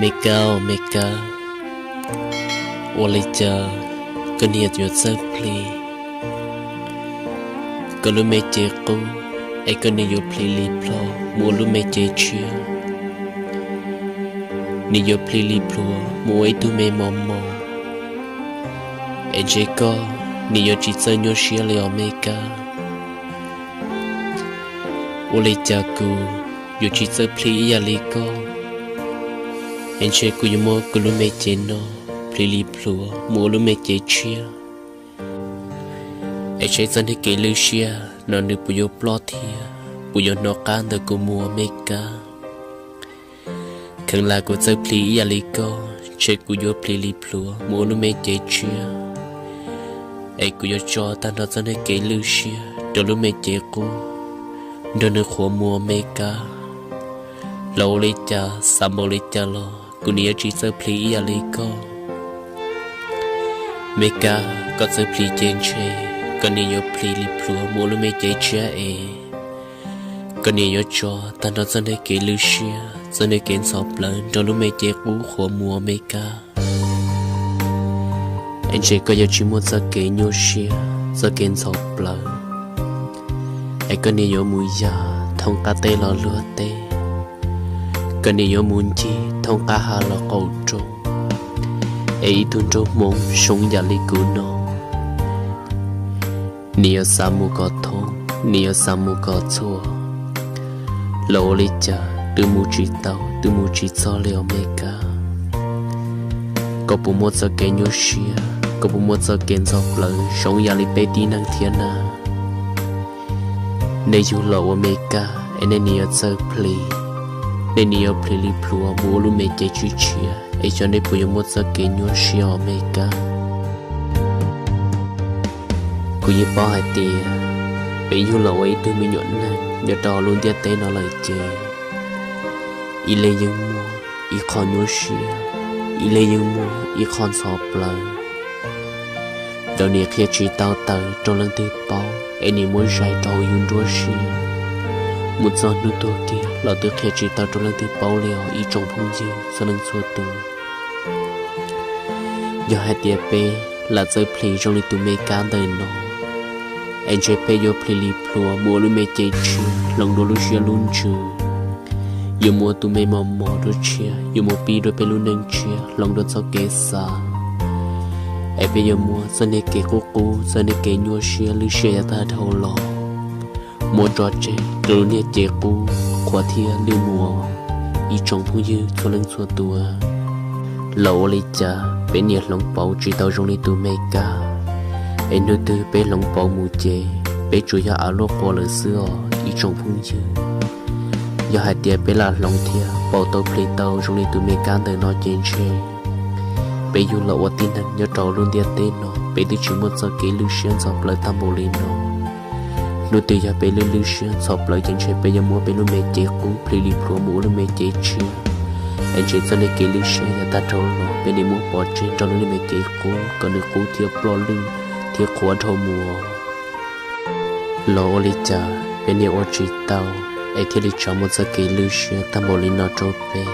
Me Kab, me Kab, ua li cas koj niam yuav txawj plhis koj lub me cev qub, es koj niam yuav plhis li plhuav mus ua lub me cev tshiab? Nws yuav plhis li plhuav mus ua ib tug me mos mos, es ntshe koj niam yuav tsis txawj nyuaj siab li os me Kab. Ua li cas kuv yuav tsis txawj plhis ib yam li koj, es ntshe kuv yuav muab kuv lub me cev no plhis li plhuav mus ua lub me cev tshiab, es saib txoj niag kev lwj siab no nws puas yuav ploj thiab puas yuav hnov qab ntawm kuv mus os me Kab. Kheev lam kuv txawj plhis ib yam li koj, ntshe kuv yuav plhis li plhuav mus ua lub me cev tshiab, es kuv yuav tso tag nrho txoj niag kev lwj siab rau lub me cev qub, nrog nws qhuav mus os me Kab. Los ua li cas xav npaum li cas los kuv niam yuav tsis txawj plhis ib yam li koj. Me Kab, koj txawj plhis ces ntshe koj niam yuav plhis li plhuav mus ua lub me cev tshiab es koj niam yuav tso tag nrho txoj niag kev lwj siab, txoj niag kev ntxhov plawv nrog lub me cev qub qhuav mus os me Kab. Es ntshe koj yuav tsis muaj txoj kev nyuaj siab, txoj kev ntxhov plawv, es koj niam yuav mus yam thoob qab teb los luag teb, koj niam yuav mus ncig thoob qab hav los qaum roob, es ib tug nraug hmoov zoo yam li kuv no, nws yuav xav mus kom thoob, nws yuav xav mus kom txhua, los ua li cas twb mus tsis tau, twb mus tsis txog li os me Kab. Koj puas muaj txoj kev nyuaj siab, koj puas muaj txoj kev ntxhov plawv zoo yam li peb tib neeg thiab na? Nej yug los ua me Kab es nej niam yuav txawj plhis, nej niam yuav plhis li plhuav mus ua lub me cev tshiab tshiab, es xyov nej puas yuav muaj txoj kev nyuaj siab os me Kab. Kuv yeej paub hais tias peb yug los ua ib tug me nyuam neeg nyob rau hauv lub ntiaj teb no lawm ces ib leeg yeej muaj ib qho nyuaj siab, ib leeg yeej muaj ib qho ntxhov plawv. Thaum niam qhia tsis tau tawm rau leej twg paub es niam muab zais rau hauv yus nruab siab, mus txog hnub tuag kiag los twb qhia tsis tau rau leej twg paub li os ib tsoom phooj ywg txhua leej txhua tus. Yog hais tias peb lam txawj plhis zoo li tus me Kab ntawm no, es ntshe peb yuav plhis li plhuav mus ua lub me cev tshiab hloov dua lub siab lub ntsws, yuav mus ua tus me mos mos dua tshiab, yuav mus pib dua peb lub neej tshiab hloov dua txoj kev xav, es peb yuav muaj txoj niag kev qub qub, txoj niag kev nyuaj siab lwj siab yav tag dhau los muab tso tseg rau lub niag cev qub qhuav thiab lwj mus. Ib tsoom phooj ywg txhua leej txhua tus, los ua li cas peb niam hloov pauv tsis tau zoo li tus me Kab, es hnub twg peb hloov pauv mus ces peb tsuas yog av luaj qua lawm xwb os ib tsoom phooj ywg. Yog hais tias peb lam hloov thiab pauv tau plhis tau zoo li tus me Kab ntawm no ces ntshe peb yug los ua tib neeg nyob rau lub ntiaj teb no peb twb tsis muaj txoj kev lwj siab ntxhov plawv tag npaum li no. Hnub twg yog peb lwj lwj siab ntxhov plawv ces ntshe peb yuav muab peb lub me cev qub plhis li plhuav mus ua lub me cev tshiab, es ntshe txoj niag kev lwj siab yav tag dhau los peb niam muab pov tseg nrog lub niag me cev qub kom nws qub thiab ploj lwj thiab qhuav dhau mus. Los ua li cas peb niam ua tsis tau es thiaj li tso muaj txoj kev lwj siab tag npaum li no rau peb,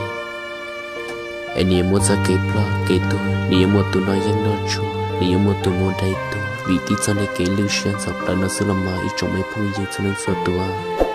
es nws yuav muaj txoj kev ploj kev tuag, nws yuav muaj tus noj yeeb noj tshuaj, nws yuav muaj tus mus dai tuag vim tib txoj niag kev lwj siab ntxhov plawv no xwb los mas ib tsoom me phooj ywg txhua leej txhua tus.